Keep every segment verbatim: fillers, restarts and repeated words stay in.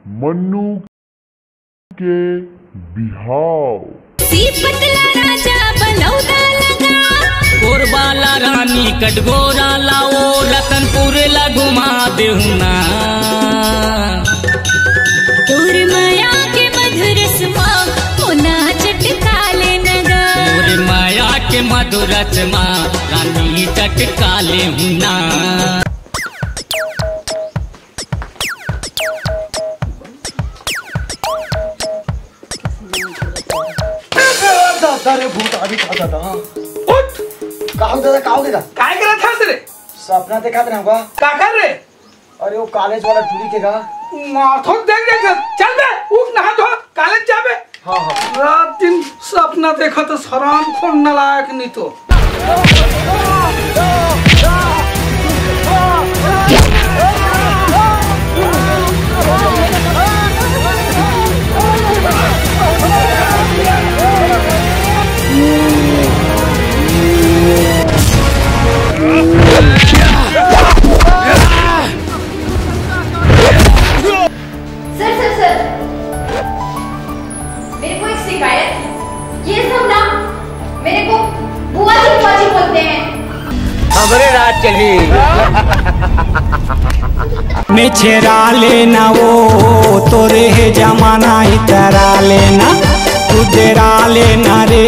मन्नू के बिहाव। सीपत ला राजा बलौदा लगा। गोरबा ला रानी कटघोरा ला ओ रतनपुर ला घुमा देहु ना। तोर मया के मधुरस मा मोना चटका ले नगा। तोर मया के मधुरस मा रानी चटका लेहु ना। दादा रे, भूत आदि खा दादा। उठ। का हो दादा, का हो दादा? काय करत हस रे? सपना देखत रहे का? का कर रे? अरे वो कॉलेज वाला टूरी के का? माथो देख देख। चल बे, उठ नहा धो, कॉलेज जाबे। हाँ, हाँ। रात दिन सपना देखत हस हरामखोर नालायक नी तो। सर, सर, सर, मेरे को एक शिकायत है। ये सब ना मेरे को बुआ जी, बुआ जी बोलते हैं। हमरे राज चली। में छेरा लेना वो, तोरे हे जमाना इतरा लेना, तू डेरा लेना रे,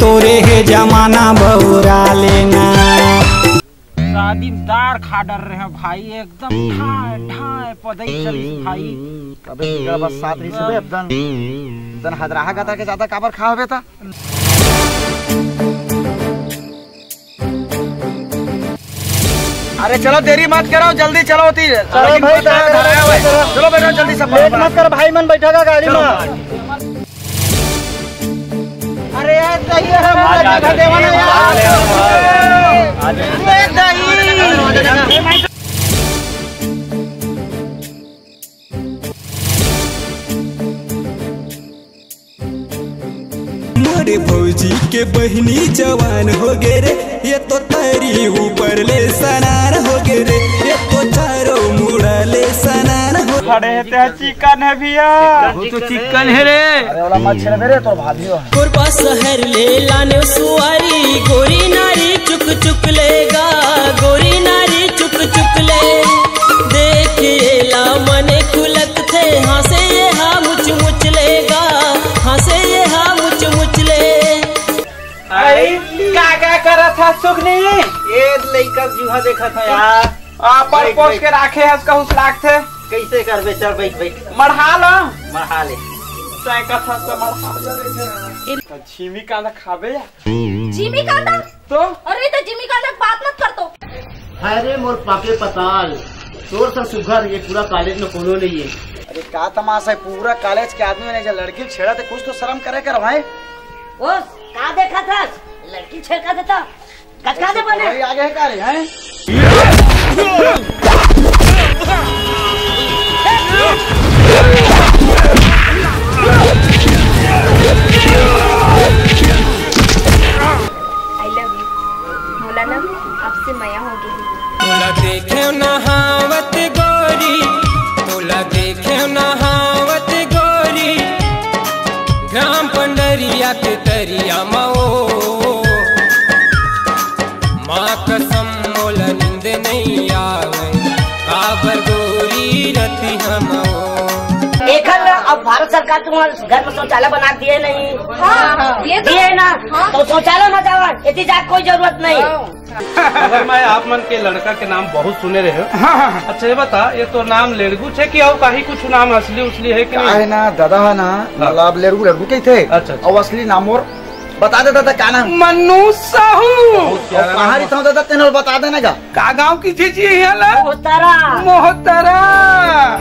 तोरे हे जमाना बौरा लेना। शादी में दार खा डर रहे हैं भाई, एकदम ढाए ढाए पदई चली भाई। अबे गड़बड़ साथ रही से बे, एकदम एकदम हदराहा गदर के ज्यादा काबर खा हवे ता। अरे चलो, देरी मत करो, जल्दी चलो। ती चलो भाई, चलो। चलो बेटा, जल्दी सब लेट मत कर भाई, मन बैठा का गाड़ी में। अरे यार, सही है, हम आ जा, आ जा। देवा ना यार। आ जा। अरे दही। मोरे भौजी के बहिनी जवान हो गे रे, ये तो तरी ऊपर ले सनान हो गे रे, ये तो चारों मुड़ा ले सनान हो। खड़े हे ते चिकन है भैया। वो तो चिकन है रे। अरे वाला मत छेड़बे रे, तोर भाभी हो। कोरबा शहर ले लाने सुआरी, गोरी नारी चुक चुक लेगा, गोरी नारी चुक चुक ले। देख एला मने खुलत थे, हाँसे ये हा मुच मुच लेगा, हाँसे ये हा मुच मुच ले। अरे, का, का करत हस सुगनी? ए लइका जुहा देखत हे यार। अपन बैठ, पोस बैठ। के राखे हस कहूँ से लागथे। कैसे करबे? चल बैठ, बैठ। मढ़ा लो। मढ़ा ले। तैं कथस त मढ़ा ले। त झीमी कांदा खाबे या? झीमी कांदा? तो? अरे, त झीमी कांदा के बात मत कर तो। अरे मोर पाके पताल, तोर सा सुघर ये पूरा कॉलेज में कोनो नहीं है। अरे का तमाशा है, पूरा कॉलेज के आदमी ने जो लड़की छेड़ा थे, कुछ तो शर्म करे कर भाई। ओ, का देखत हस? लड़की छेड़का देता। गचका दे बने। भाई आगे है का रे, हैं? I love you। मोला ना आपसे मया हो गई। तोला देखे नहावत गोरी, तोला देखे नहावत गोरी, ग्राम पंडरिया के तरिया मओ। माँ कसम मोला नींद नहीं आवे, काबर गोरी रतिहा मओ। देखा ना, अब भारत सरकार तुम्हारे घर में शौचालय बना दिए नहीं। हाँ, ये तो दिए ना, हाँ। तो शौचालय में जावा, इतनी जात कोई जरूरत नहीं। हाँ। अगर मैं आप मन के लड़का के नाम बहुत सुने रहे हो। हाँ, हाँ, हाँ। अच्छा, ये बता, ये तो नाम लेड़गू छे कि अउ काही कुछ नाम असली उसली है कि का नहीं? है ना, दादा है ना, हाँ। मतलब लेड़गू, लेड़गू के थे। अच्छा, अच्छा। और असली नाम और बता दे दादा, का नाम? मन्नू साहू। बहुत प्यारा और कहाँ नाम। रहता हूँ दादा, तेने बता देना का? का गाँव की चीज ये है ला? मोहतरा। मोहतरा।